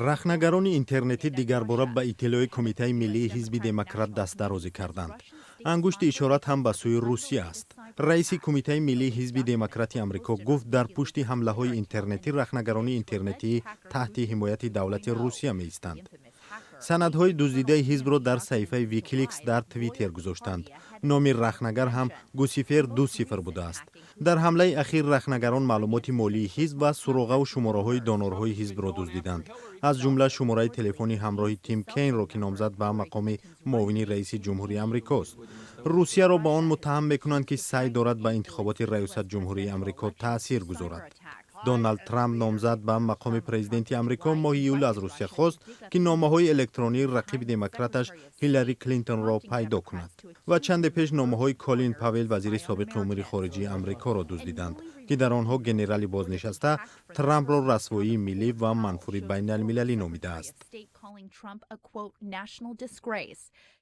Рахнагарони интернетӣ дигарбора ба иттилои Кумитаи миллии Ҳизби Демократ дастдарозӣ карданд. Ангушти ишорат ҳам ба сӯи Русия аст. Раиси Кумитаи миллии Ҳизби Демократи Амрико гуфт, дар пушти ҳамлаҳои интернетӣ рахнагарони интернетӣ таҳти ҳимояти давлати Русия меистанд. Санадҳои дуздидаи ҳизбро дар саҳифаи Викиликс дар Твиттер гузоштанд. Номи рахнагар ҳам Гусифер 00 будааст. Дар ҳамлаи ахир рахнагарон маълумоти молии ҳизб ва суроғаву шумораҳои донорҳои ҳизбро дуздиданд, аз ҷумла шумораи телефони ҳамроҳи Тим Кейнро, ки номзад ба мақоми муовини раиси ҷумҳурии Амрикост. Русияро ба он муттаҳам мекунанд, ки саъй дорад ба интихоботи раёсат ҷумҳурии Амрико таъсир гузорад. Доналд Трамп, номзад ба мақоми президенти Амрико, моҳи июл аз Русия хост, ки номаҳои электронии рақиби демократаш Ҳиллари Клинтонро пайдо кунад. Ва чанде пеш номаҳои Колин Павел, вазири собиқи умури хориҷии Амрикоро дуздиданд, ки дар онҳо генерали бознишаста Трампро расвоии миллӣ ва манфури байналмилалӣ номидааст.